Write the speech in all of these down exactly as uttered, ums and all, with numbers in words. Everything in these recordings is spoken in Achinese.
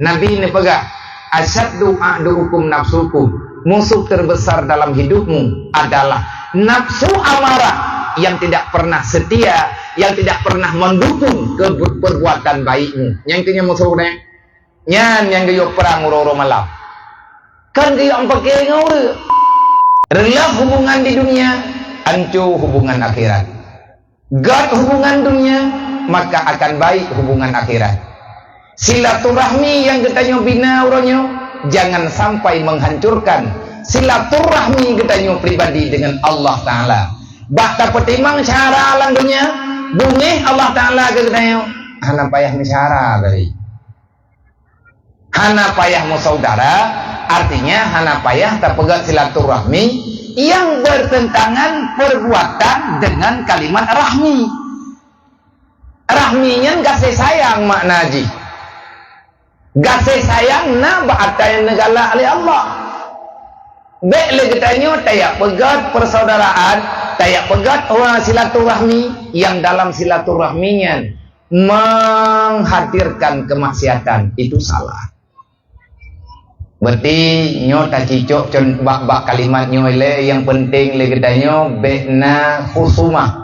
Nabi neupeugah, "Asyaddu a'duukum nafsukum." Musuh terbesar dalam hidupmu adalah nafsu amarah yang tidak pernah setia, yang tidak pernah mendukung ke perbuatan baikmu. Nyang keu nyan musuh nyan. Nyan nyang geuyue prang uroe-uroe malam. Kan geuyue ampake ngon ureuëng. Reuloh hubungan di dunia, anco hubungan akhirat. Gét hubungan dunia, maka akan baik hubungan akhirat. Silaturahmi nyang geutanyoe bina uroe nyoe, jangan sampai menghancurkan silaturahmi geutanyoe pribadi dengan Allah Ta'ala. Bak tapeutimang syara lam dunia, beungéh Allah Ta'ala keu geutanyoe, hana payah meusyara tadi. Hana payah meusaudara, artinya hana payah tapeugét silaturahmi yang bertentangan perbuatan dengan kalimat rahmi. Rahmi nyan gaséh sayang makna jih. Gaséh sayang na bak atra nyang neugalak lé Allah. Bék lé geutanyoe tajak peugét persaudaraan, tajak peugét, oh, silaturahmi yang dalam silaturahmi nyan menghadirkan kemaksiatan, itu salah. Berarti nyoe tacicok con-, bak, bak kalimat nyoe lé, yang penting lé geutanyoe bék na khusumah.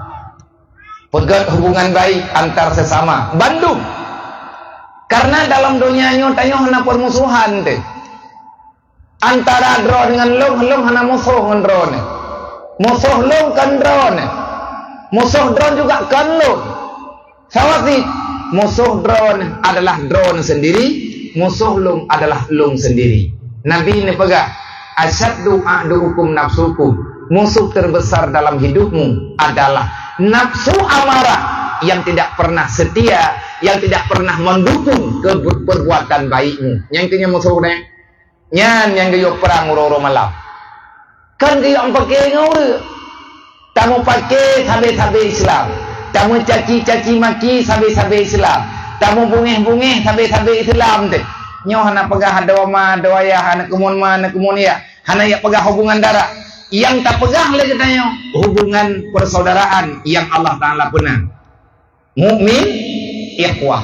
Peugét hubungan baik antar sesama. Bandum. Karena dalam dunia nyoe tanyoe hana permusuhan teuh. Antara droe ngon lôn, lôn hana musoh ngon droeneuh. Musoh lôn kon droeneuh. Musoh droeneuh juga kon lôn. Sawasit, musoh droeneuh adalah droeneuh sendiri, musoh lôn adalah lôn sendiri. Nabi neupeugah, "Asyaddu a'duukum nafsukum." Musuh terbesar dalam hidupmu adalah nafsu amarah yang tidak pernah setia, yang tidak pernah mendukung ke perbuatan baikmu. Nyang keu nyan musoh nyan. Nyan nyang geuyue prang uroe-uroe malam. Kan geuyue ampake ngon ureuëng. Tameupaké sabé-sabé Islam. Tameucaci-caci maki sabé-sabé Islam. Tameubungéh-bungéh sabé-sabé Islam teuh. Nyoe hana peugah adoe ma, adoe ayah, hana keumuen ma, hana keumuen yah. Hana jak peugah hubungan darah. Nyang tapeugah lé geutanyoe hubungan persaudaraan nyang Allah Ta'ala peuna. Mukmin, ikhwah.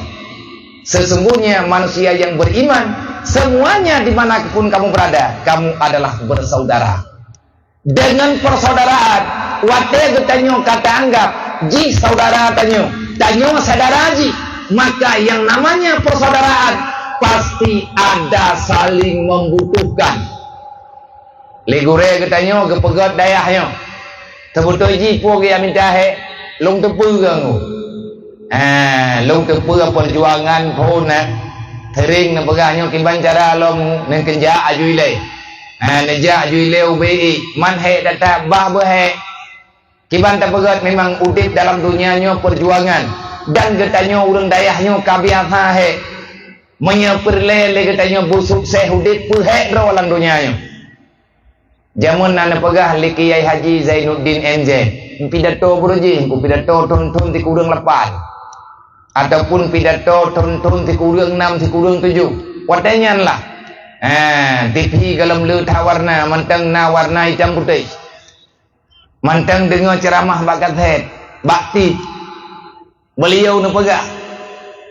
Sesungguhnya manusia yang beriman, semuanya di mana pun kamu berada, kamu adalah bersaudara. Dengan persaudaraan, watée geutanyoe ka taanggap jih saudara tanyoe, tanyoe syedara jih, maka yang namanya persaudaraan pasti ada saling membutuhkan. Lé gurée geutanyoe geupeugét dayah nyoe. Teubeutôi jih peue geujak mita hék, lôn teupeue geuh. Ah, lôn teupeue perjuangan phon na. Sering neupeugah nyoe kiban cara lom neukeujak aju ilée. Ah, neujak aju ilée ubé i, man hék that-that bah beuhék. Kiban tapeugét memang udeb dalam dunia nyoe perjuangan, dan geutanyoe ureuëng dayah nyoe ka biasa hék. Meunyoe peureulée lé geutanyoe beusukses udeb peuhék droe lam donya nyoe. Jameun na neupeugah lé Kiai Haji Zainuddin M Z, pidato beureuji, ku pidato thon-thon sikureueng lapan, ataupun pidato thon-thon sikureueng nam sikureueng tujoh. Watée nyan lah, ha, T V gohlom le that warna, mantong na warna itam putéh. Mantong deungoe ceuramah bak kaset, bak tip. Beliau neupeugah,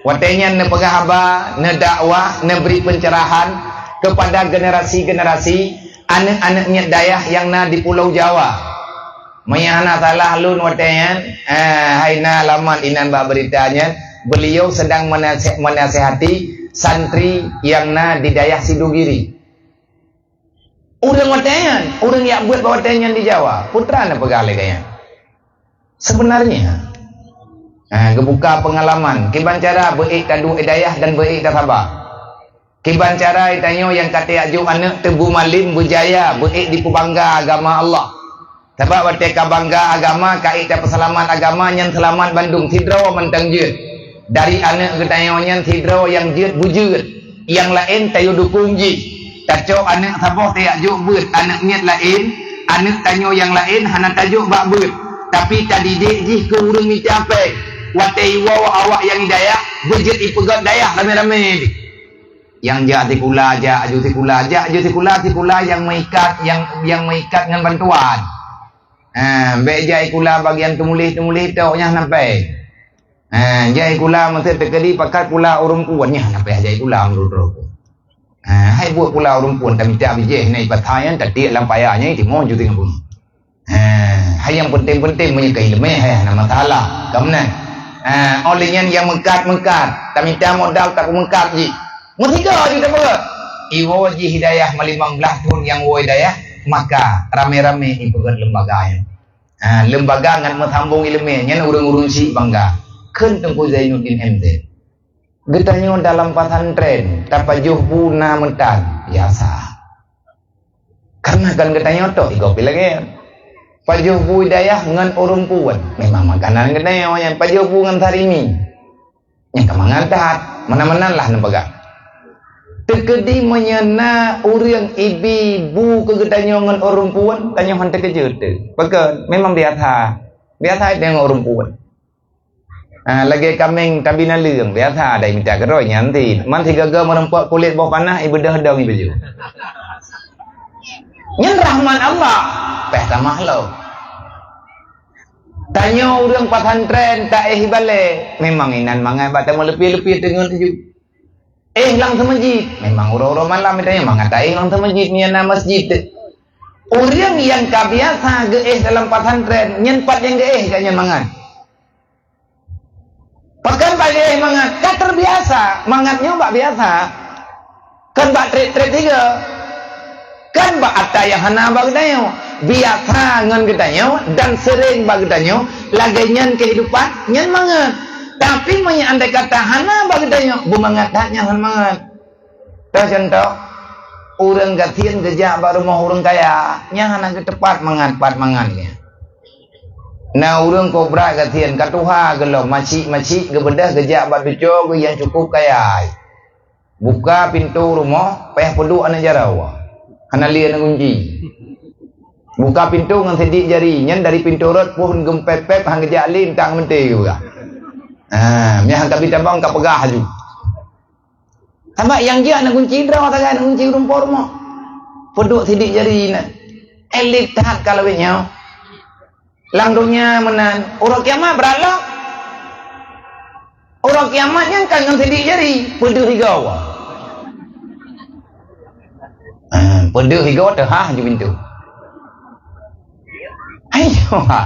watée nyan neupeugah haba, neudakwah, neubri pencerahan kepada generasi-generasi aneuëk-aneuëk miet dayah nyang na di Pulau Jawa. Meunyo hana salah lôn watée nyan, eh, hai na lamat inan bak beurita nyan, beliau sedang menase-, menasehati santri nyang na di dayah Sidogiri. Ureuëng watée nyan, ureuëng jak beuet bak watée nyan di Jawa, peue teuma neupeugah lé geuh nyan. Sebenarnya, ha, geubuka peungalaman, kiban cara beuék taduek dayah dan beuék tasaba. Kiban cara tanyoe nyang ka tajak jok aneuëk teubeu malem beujaya, beuék dipeubangga agama Allah. Sabab watée ka bangga agama, ka ék tapeuseulamat agama, nyan seulamat bandum, sidroe mantong jeuet. Dari aneuëk geutanyoe nyan sidroe nyang jeuet beujeuet, nyang laén tayue dukong jih. Tacok aneuëk saboh tajak jok beuet, aneuëk miet laén, aneuëk tanyoe nyang laén hana tajok bak beuet, tapi tadidik jih keu ureuëng mita péng. Watée iwoe awak nyang di dayah, beujeuet ipeugét dayah ramé-ramé. Nyang jak sikula, jak aju sikula, jak aju sikula, sikula nyang meuikat, nyang, nyang meuikat ngon bantuan. Ha, bék jak sikula bagian teumuléh-teumuléh tok nyan hana péng. Ha, jak sikula meuseue teukeudi pakat pula ureuëng kuat nyan hana péng jak sikula meunurot droe. Ha, hai buet pula ureuëng phon tamita bijéh na ipat hai nyan, tatiek lam paya nyan, timoh ju teuka bunoe. Ha, hai nyang penting-penting meunyoe ka ileumé, hai hana masalah. Ka meunan. Ha, óh lheueh nyan nyang meukat-meukat, tamita modal tapeumeukat jih. Meusigoe jih tapeugah. Iwoe jih hidayah meulimong blaih thon nyang woe hidayah, maka ramé-ramé ipeugét lembaga nyan. Ha, lembaga ngon meusambong ileumé nyan ureuëng-ureuëng syiek bangga. Kheun Teungku Zainuddin M Z. Geutanyoe dalam pesantren, tapajoh bu na meutan, biasa. Karena kan geutanyoe tok igob lagée. Pajoh bu hidayah ngon ureuëng phon, memang makanan geutanyoe nyan. Pajoh bu ngon sarimi, nyang ka mangat that, meunan-meunan lah neupeugah. Teukeudi meunyoe na ureuëng ibi bu keu geutanyoe ngon ureuëng phon, tanyoe han teukeujot teuh. Pakon? Memang biasa. Biasa deungon ureuëng phon. Ah, lagée kaméng tabi naleueng, biasa ada mita keudroe nyan ti. Man sigaga meureumpok kulét boh panah, ibeudôh dong ibeujeuet. Nyan rahmat Allah, péh tamah lom. Tanyoe ureuëng pesantren taéh ibalée, memang inan mangat bak tameuleupi-leupi teungeut ju. Éh lam seumeujid, memang uroe-uroe malam tanyoe mangat taéh lam seumeujid, nyan na masjid. Ureuëng nyang ka biasa geuéh dalam pesantren, nyan pat nyang geuéh gak nyan mangat. Pakon bak geuéh mangat? Ka terbiasa, mangat nyoe bak biasa. Kon bak treb-treb sigoe. Kon bak ata nyang hana bak geutanyoe. Biasa ngon geutanyoe dan sering bak geutanyoe, lagée nyan kehidupan, nyan mangat. Tapi meunyoe andai kata hana bak geutanyoe, beumangat that nyan hana mangat. Teucontoh, ureuëng gasien geujak bak rumoh ureuëng kaya, nyan hana geuteupat mangat, pat mangat nyan. Na ureuëng kobra gasien ka tuha geulom, macik-macik geubeudôh geujak bak tuco geuh nyang cukup kaya. Buka pintoe rumoh, payah peuduek aneuk jaroe. Hana lé aneuk gunci. Buka pintoe ngon sidik jari, nyan dari pintoe rot phon geumpép-pép han geujak lé, entang meuntée geupeugah. Ah, meuhan ka bi tabang ka peugah laju. Sabab nyang jeuet aneuk gunci droe sagai aneuk gunci rumpok rumoh. Peuduek sidik jari na. Elit that ka lawét nyoe. Lam donya meunan, uroe kiamat brat lom. Uroe kiamat nyan kan ngon sidik jari, peudeuh sigoe. Ah, peudeuh sigoe teuhah ju pintoe. Ayo, ha.